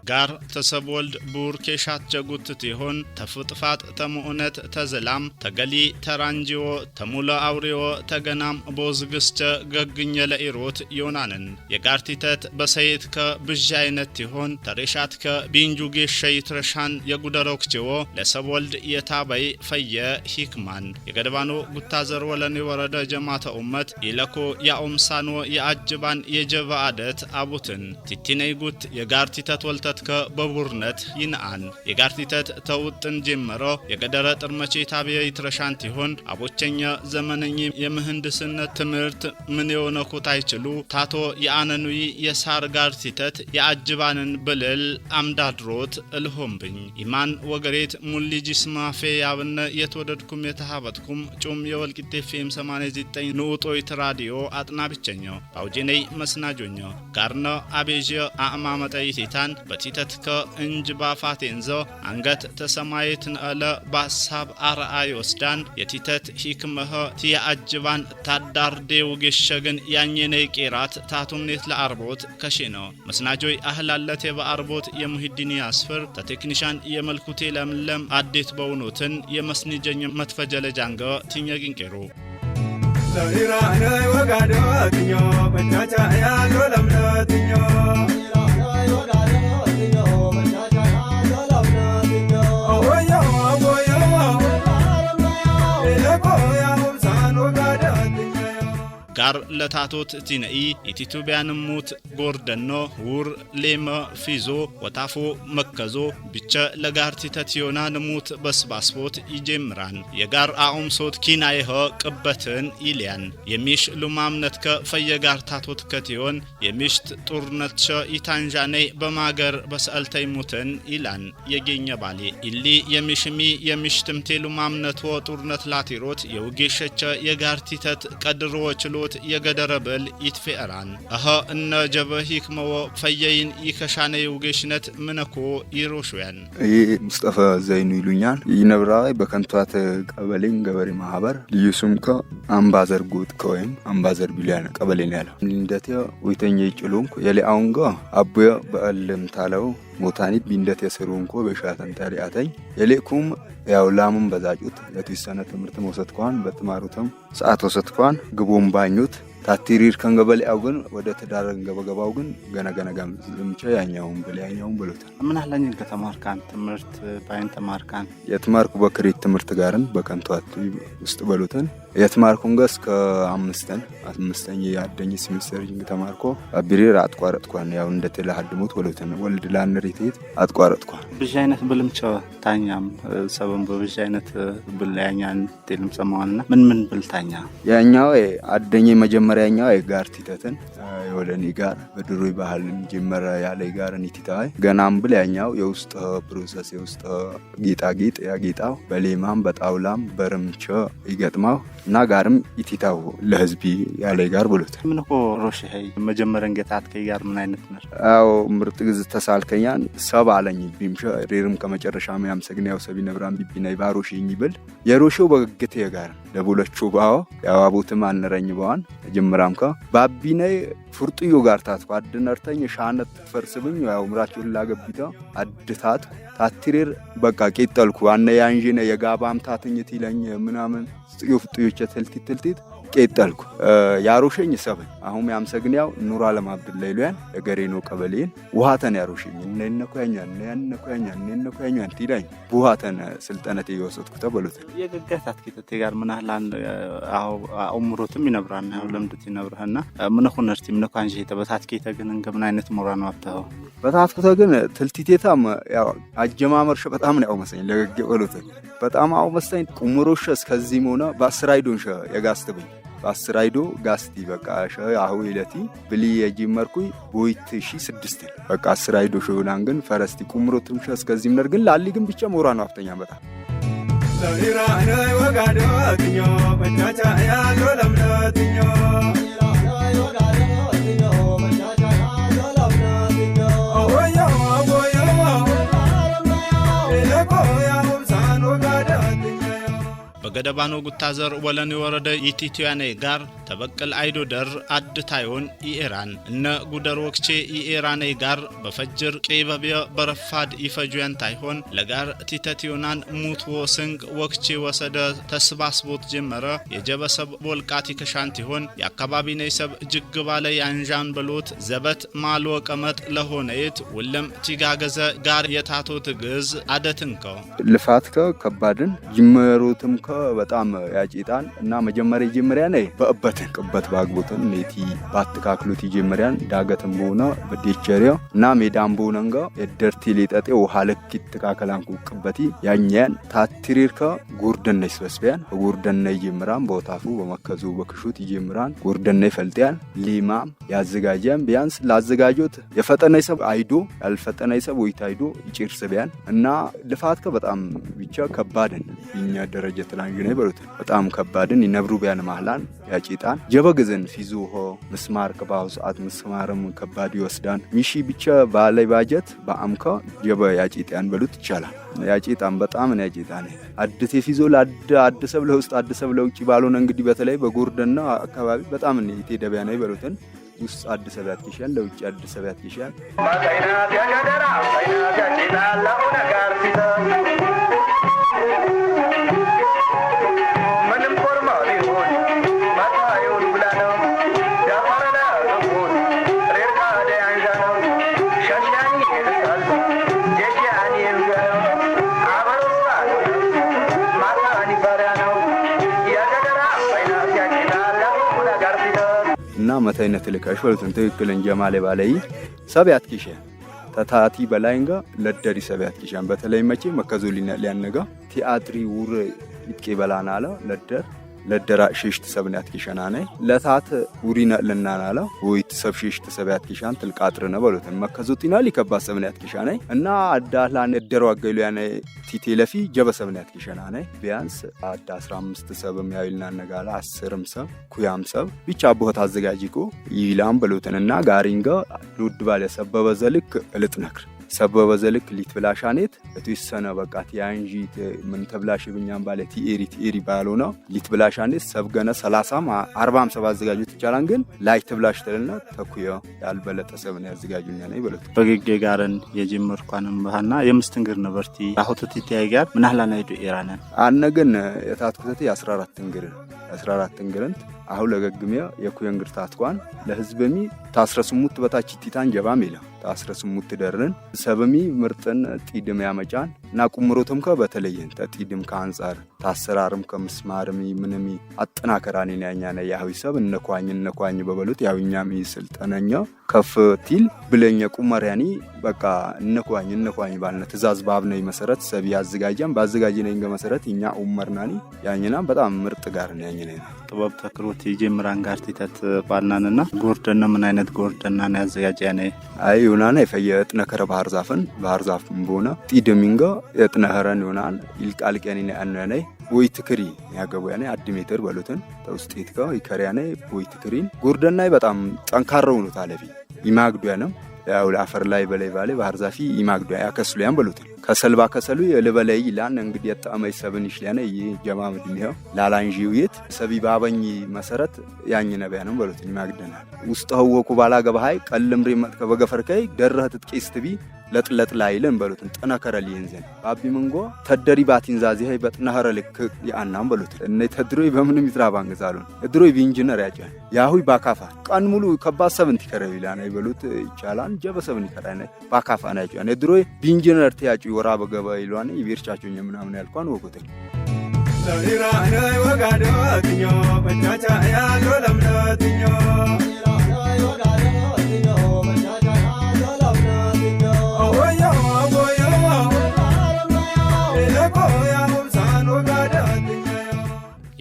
ጋር ተሰብወልድ ቡር ኬሻት ጀጉት ትሆን ተፍጥፋጥ ተሙኡነት ተዘላም ተገሊ ተራንጂዎ ተሙለ አውሪዎ ተገናም ቦዝግስቸ ገግኘ ለኢሮት ዮናንን የጋርቲተት በሰይት ከብዥ አይነት ትሆን ተሬሻት ከቢንጁ ጌሸ ይትረሻን የጉደሮክችዎ ለሰብወልድ የታበይ ፈየ ሂክማን የገድባኖ ጉታዘር ወለኔ ወረደ ጀማተ ኡመት ይለኮ ያኦምሳኖ የአጅባን የጀበ አደት አቡትን ቲቲነይ ጉት የጋርቲተት ወልተት ከበቡርነት ይንአን የጋርቲተት ተውጥን ጀመሮ የገደረ ጥርመቼ ታቢየ ይትረሻንት ይሆን አቦቸኛ ዘመነኝ የምህንድስነት ትምህርት ምን የሆነ ኮታ አይችሉ ታቶ የአነኑይ የሳር ጋርቲተት የአጅባንን ብልል አምዳድሮት እልሆምብኝ ኢማን ወገሬት ሙሊጂ ስማፌ ያብነ የተወደድኩም የተሃበትኩም ጩም የወልቂጤ ፌም 89 ንኡጦይት ራዲዮ አጥና ብቸኛው ባውጄነይ መስናጆኞ ጋርነ አቤዥ አእማ መጠይቴታን በቲተትከ እንጅ ባፋቴንዞ አንገት ተሰማይት ንአለ ባሳብ አርአ ይወስዳን የቲተት ሂክመኸ ቲያአጅባን ታዳርዴ ውጌሸግን ያኘነይ ቄራት ታቱምኔት ለአርቦት ከሼ ነው መስናጆይ አህላለት የበአርቦት የሙሂዲን ያስፍር ተቴክኒሻን የመልኩቴ ለምለም አዴት በውኖትን የመስኒጀኝ መትፈጀለጃንገ ቲኘግንቄሩ ጋር ለታቶት ቲነኢ ኢቲቱቢያንሙት ጎርደኖ ውር ሌመ ፊዞ ወታፎ መከዞ ብቸ ለጋር ቲተትዮና ንሙት በስባስቦት ይጀምራን የጋር አኡምሶት ኪናይኸ ቅበትን ይልያን የሚሽ ሉማምነትከ ፈየጋር ታቶት ከቲዮን የሚሽት ጡርነትሸ ይታንዣነይ በማገር በሰአልተይ ሙትን ይላን የጌኘ ባሌ ኢሊ የሚሽሚ የሚሽትምቴ ሉማምነትዎ ጡርነት ላቲሮት የውጌሸቸ የጋር ቲተት ቀድሮ ችሎት የገደረ ብል ይትፌዕራን አኸ እነ ጀበ ሂክመዎ ፈየይን ይከሻነ የውጌሽነት ምነኮ ይሮሹያን። ይህ ሙስጠፈ ዘይኑ ይሉኛል። ይነብራዊ በከንቷት ቀበሌን ገበሬ ማህበር ልዩ ስምከ አምባዘር ጎጥ ከወይም አምባዘር ቢሊያን ቀበሌን ያለው እንደት ወይተኛ ይጭሉንኩ የሊአውንጎ አቡየ በአልም ታለው ሞታኒ ቢንደት የስሩንኮ በሻተን ታሪአተኝ የሌኩም ያው ላሙን በዛጩት ለተወሰነ ትምህርት መውሰድኳን በትማሩትም ሰዓት ወሰድኳን ግቦም ባኙት ታቲሪር ከንገበል ያው ግን ወደ ትዳር ገበገባው ግን ገነ ገነ ጋም ዝምቸ ያኛውን ብል ያኛውን ብሎታል። ምን አለኝ ከተማርካን ትምህርት ባይን ተማርካን? የትማርኩ በክሬት ትምህርት ጋርን በከንቷት ውስጥ በሉትን የትማርኩን ገስ ከአምስተን አምስተኝ ያደኝ ሴሚስተር ተማርኮ አቢሪር አጥቋረጥኳን ያው እንደ ተላሃድሞት ወለተን ወልድ ላንሪቴት አጥቋረጥኳን። ብዥ አይነት ብልምቸ ታኛም ሰበን በብዥ አይነት ብል ያኛን ቴልም ሰማዋልና ምን ምን ብልታኛ? ያኛው አደኝ መጀመሪያኛው ጋር ቲተትን የወለኒ ጋር በድሮ ባህል ጀመረ ያለ ጋርን ይቲታይ ገናም ብል ያኛው የውስጥ ፕሮሰስ የውስጥ ጌጣጌጥ ያጌጣው በሌማም በጣውላም በርምቸ ይገጥማው እና ጋርም ኢቲታው ለህዝቢ ያለ ጋር ብሎት። ምን እኮ ሮሽ ሄይ መጀመሪያን ጌታት ከይ ጋር ምን አይነት ነር? አዎ ምርጥ ግዝ ተሳልከኛን ሰብ አለኝ ቢምሸ ሬርም ከመጨረሻ ያምሰግን ያው ሰቢ ነብራን ቢቢና ይባሮሽ ይብል የሮሽው በግግት የጋር ለቡለቹ ባው ያው አቦትም አንረኝ ባዋን ጀምራም ከ ባቢነይ ፍርጥዮ ጋር ታትኩ አድነርተኝ ሻነት ፈርስብኝ ያው ምራችሁ ላገብታ አድታት ታትሪር በቃ ቄጠልኩ አነ ያንጂነ የጋባም ታትኝት ይለኝ ምናምን ጥዮ ፍጥዮቸ ትልቲት ትልቲት ቄጠልኩ ያሮሸኝ ሰብን አሁን ያምሰግን ያው ኑር አለም አብዱላ ይሉያን የገሬኖ ቀበሌን ውሃተን ያሮሸኝ እነነኩ ያኛን እነነኩ ያኛን እነነኩ ያኛን ትይለኝ ቡሃተን ስልጠነት እየወሰድኩ ተበሉት። የገጋታት ኪተቴ ጋር ምን አህላን አው አእምሮትም ይነብራና ያው ለምድት ይነብራና ምን ኹነርቲ ምን ኳንጂ ተበታት ኪተ ግን እንገምን አይነት ሞራን ዋብተው? በታትኩተ ግን ትልቲቴታም ያው አጀማመርሽ በጣም ነው ያው መሰለኝ ለገገ በሉት በጣም አው መሰለኝ ቁምሮሽ እስከዚህ ሆነ በአስር አይዶንሽ የጋስትብኝ በአስር አይዶ ጋስቲ በቃ አሁ ይለቲ ብሊ የጀመርኩኝ ቦይት ሺ ስድስት በቃ አስር አይዶ ሾናን ግን ፈረስቲ ቁምሮትም ሸ እስከዚህ ምነር ግን ላሊ ግን ብቻ ሞራ ነው አፍተኛ በጣም። ተገደባኖ ጉታዘር ወለኒ ወረደ ይቲትያኔ ጋር ተበቅል አይዶ ደር አድታዮን ይኤራን እነ ጉደር ወክቼ ይኤራኔ ጋር በፈጅር ቄበቢያ በረፋድ ይፈጁያን ታይሆን ለጋር ቲተቲዮናን ሙትዎ ስንቅ ወክቼ ወሰደ ተስባስቦት ጀመረ የጀበሰብ ቦልቃት ይከሻንት ይሆን የአካባቢ ነይሰብ ጅግ ባለ ያንዣን በሎት ዘበት ማልወ ቀመጥ ለሆነይት ውልም ቲጋገዘ ጋር የታቶት ግዝ አደትንከው ልፋትከ ከባድን ጅመሩትም ከ በጣም ያጭጣን እና መጀመሪያ ጀመሪያ ነይ በእበትን ቅበት ባግቦትን ኔቲ ባትካክሉት ጀመሪያን ዳገትም በሆነ በዴቸሪያ እና ሜዳም በሆነንጋ የደርቲ ሊጠጤ ውሃ ልክ ይተካከላንኩ ቅበቲ ያኛን ታትሪርከ ጎርደነ ይስበስቢያን በጎርደነ ይጀምራን በወታፉ በመከዙ በክሹት ይጀምራን ጎርደነ ይፈልጥያን ሊማም ያዘጋጃን ቢያንስ ላዘጋጆት የፈጠነ ሰብ አይዶ ያልፈጠነ ሰብ ወይት አይዶ ይጭርስ ቢያን እና ልፋትከ በጣም ብቻ ከባድን እኛ ደረጀ ትላንጅ ነው ይበሉት በጣም ከባድን ይነብሩ ቢያን ማህላን ያጭጣን ጀበግዝን ፊዙ ሆ ምስማር ከባው ሰዓት ምስማርም ከባድ ይወስዳን ሚሺ ብቻ ባላይ ባጀት በአምካ ጀበ ያጭጣን በሉት ይቻላል ያጭጣን በጣም ነው ያጭጣን አድቴ ፊዞ ለአድ አድሰብ ለውስጥ አድሰብ ለውጭ ባልሆነ እንግዲህ በተለይ በጎርደና አካባቢ በጣም ነው ኢቴደቢያ ነው ይበሉትን ውስጥ አዲስ አበባ ያትኪሻል ለውጭ አዲስ አበባ ያትኪሻል ማይናት ያገደራ ማይናት ያጭጣን ለሆነ ጋር ሲተ ምንም ኮርማ ቢሆን ማታዩን ብላ ነው ዳፋረና ገቦን ሬርካ ደያንዣ ነው ሻሻኒ ልሳል ጀጃኒ እንጋ ነው አበሮሳ ማታኒ ባሪያ ነው ያገደራ ማይናት ያጭጣን ለሆነ ጋር ሲተ እና መታይነት ልካሽ ወለትን ትክክልን ጀማሌ ባለይ ሰብያት ኪሸ ተታቲ በላይንጋ ለደሪ ሰብያት ኪሻን በተለይ መቼ መከዞ ሊያነጋ ቲያትሪ ውር ይጥቄ በላናላ ለደር ለደራ ሽሽት ሰብናት ኪሻና ነይ ለታት ውሪና ለናናላ ወይት ሰብ ሽሽት ሰብያት ኪሻን ትልቃጥር ነው በሉትን መከዞ ቲና ሊከባ ሰብናት ኪሻና እና አዳላን እደሩ አገሉ ያነ ቲቴለፊ ጀበ ሰብናት ኪሻና ነይ ቢያንስ አዳ 15 ሰብም ያይልና ነጋላ 10ም ሰብ ኩያም ሰብ ብቻ ቦታ አዘጋጅቆ ይላም በሉትንና ጋሪንጋ ሉድ ባለ ሰበበ ዘልክ እልጥነክር ሰበበ ዘልክ ሊትብላሻኔት እትሰነ በቃ ቲያንጂ ምን ተብላሽ ብኛም ባለ ቲኤሪ ቲኤሪ ባለው ነው ሊትብላሻኔት ሰብገነ 30 40 ሰብ አዘጋጁት ይቻላል ግን ላይ ትብላሽ ተለና ተኩዮ ያልበለጠ ሰብ ነው ያዘጋጁኛ ነው ይበሉት በግጌ ጋርን የጀመርኳንም ባህና የምስትንግር ነበርቲ አሁት ቲቲአይ ጋር ምናህላና ይዱ ኢራንን አነገን የታትኩተት 14 እንግር 14 እንግርንት አሁን ለገግሚያ የኩየንግር ታትኳን ለህዝበሚ ታስረስሙት በታች ቲታን ጀባም ይላ ታስረስሙት ደርን ሰበሚ ምርጥን ጢድም ያመጫን እና ቁምሮትም ከበተለየን ተጢድም ከአንጻር ታሰራርም ከምስማርም ምንሚ አጠናከራኔ ያኛነ ያህዊ ሰብ እነኳኝ እነኳኝ በበሉት ያውኛም ስልጠነኛ ከፍ ቲል ብለኛ ቁመሪያኒ በቃ እነኳኝ እነኳኝ ባልነ ትእዛዝ ባብነይ መሰረት ሰብ ያዘጋጃም ባዘጋጀነኝ መሰረት እኛ ኡመርናኒ ያኝና በጣም ምርጥ ጋር ነው ያኝነ ጥበብ ተክሮት የጀምራን ጋር ቲተት ባልናንና ጎርደና ምን አይነት ጎርደና ነው ያዘጋጃነ አይ ዮናና የፈየ ጥነከረ ባህር ዛፍን ባህር ዛፍን በሆነ ጢድሚንጋ የጥነኸረን ዮናን ይልቃልቀኒ ነው ያነ ወይ ትክሪ ያገቡ ያነ አድ ሜትር በሉትን ተውስጤት ጋር ይከሪያነ ወይ ትክሪን ጎርደናይ በጣም ጠንካራው ነው ታለፊ ይማግዱ ያነም ያው ለአፈር ላይ በላይ ባለ ባህር ዛፊ ይማግዱ ያከስሉ ያን በሉትን ከሰልባ ከሰሉ የለበለይ ላን እንግዲህ የጣመይ ሰብን ይሽላነ ይጀማምድ ነው ላላንጂው የት ሰቢ ባበኝ መሰረት ያኝ ነቢያ ነው በሉትን ይማግደና ውስጥ ህወኩ ባላ ገባሃይ ቀልም ሪመት ከበገፈርከይ ደረህ ትጥቂስ ትቢ ለጥለጥ ላይለን በሉትን ጠነከረ ሊንዘን ባቢ መንጎ ተደሪ ባቲን ዛዚ ሀይ በጥነኸረ ልክ ያናም በሉትን እነ ተድሮይ በምንም ይትራባ እንግዛሉን እድሮይ ቢኢንጂነር ያጫን ያሁይ ባካፋ ቀን ሙሉ ከባድ ሰብን ትከረው ይላና ይበሉት ይቻላል ጀበ ሰብን ይከራና ባካፋ ነው ያጫን እድሮይ ቢኢንጂነር ተያጩ ወራ በገባ ይሏን ይብርቻቹኝ ምናምን ያልኳን ወቁትን ለኢራናይ ወጋዶትኞ በቻቻ ያሎ ለምዶትኞ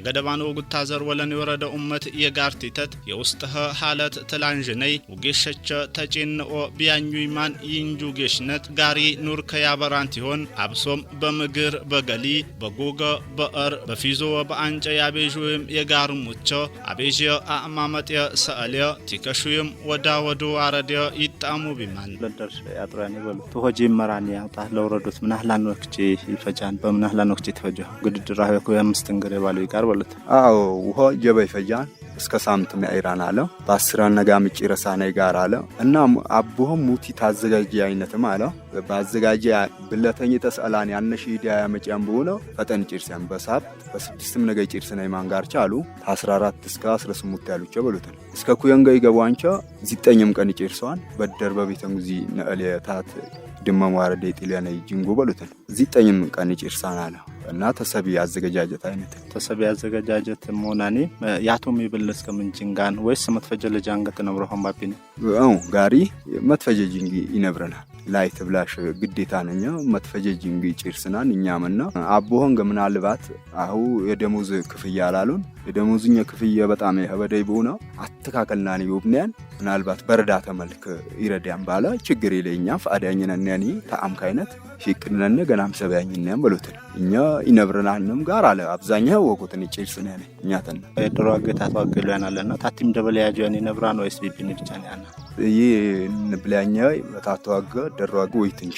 የገደባን ወጉታ ዘር ወለን የወረደ ኡመት የጋር ቲተት የውስጥህ ሀለት ትላንዥነይ ውጌሸቸ ተጪንኦ ቢያኙይማን ይንጁ ጌሽነት ጋሪ ኑር ከያበራንት ይሆን አብሶም በምግር በገሊ በጎገ በእር በፊዞ በአንጨ ያቤዥም የጋር ሙቸ አቤዥ አእማመጥየ ሰአልየ ቲከሹይም ወዳ ወዱ አረድየ ይጣሙ ቢማን ለደር ያጥራኒ በሉ ተሆጂ መራኒ ያውጣ ለውረዱት ምናህላን ወክቼ ይፈጃን በምናህላን ወክቼ ተፈጀ ግድድራ ያኮ የአምስት እንግሬ ባሉ ይቃር በሉት። አዎ፣ ውሆ ጀበ ይፈጃን እስከ ሳምንት አይራን አለ በአስራ ነጋ ምጭ ረሳነ ጋር አለ እና አቦሆም ሙቲ ታዘጋጀ አይነትም አለ ባዘጋጀ ብለተኝ ተሰላን ያነሽ ሂዲያ ያመጫን በሆነ ፈጠን ጭርሰን በሳብ በስድስትም ነገ ጭርስነ ማንጋርቻ አሉ 14 እስከ 18 ያሉቸው በሉትን እስከ ኩየንገ ይገቧንቸ ዚጠኝም ቀን ጭርሰዋን በደር በቤተን ጉዚ ነአልየታት ድመ ዋረዴ ጢለነ ጅንጎ በሉትን ዚጠኝም ቀን ጭርሳን አለ እና ተሰቢ አዘገጃጀት አይነት። ተሰቢ አዘገጃጀት መሆናኔ ያቶም ይብል እስከ ምን ጅንጋን ወይስ መትፈጀ ለጃንገት ነብሮ ሆምባቢን? አው ጋሪ መትፈጀ ጅንጊ ይነብረናል ላይ ትብላሽ ግዴታ ነኛ መትፈጀ ጅንጊ ጭርስናን እኛምና አቦሆን ምናልባት አሁ የደሞዝ ክፍያ አላሉን የደሞዝኛ ክፍያ በጣም የህበደይ በሆነ አተካከልናን ይውብንያን ምናልባት በረዳተ መልክ ይረዳያን ባለ ችግር የለኛ ፈአዳኝነን ያኒ ተአምካይነት ሽቅድነን ገናም ሰበያኝነን በሉትን እኛ ይነብረናንም ጋር አለ አብዛኛው ወቁትን ጭርስን ያኔ እኛ ተና የድሮ አገታት ዋገሉ ያናለና ታቲም ደበለ ያጁ ያኔ ነብራን ወይስ ቢቢኒ ብቻ ነው ያና? ይህ ብላኛ በታተዋገ ደሯገ ወይትንች።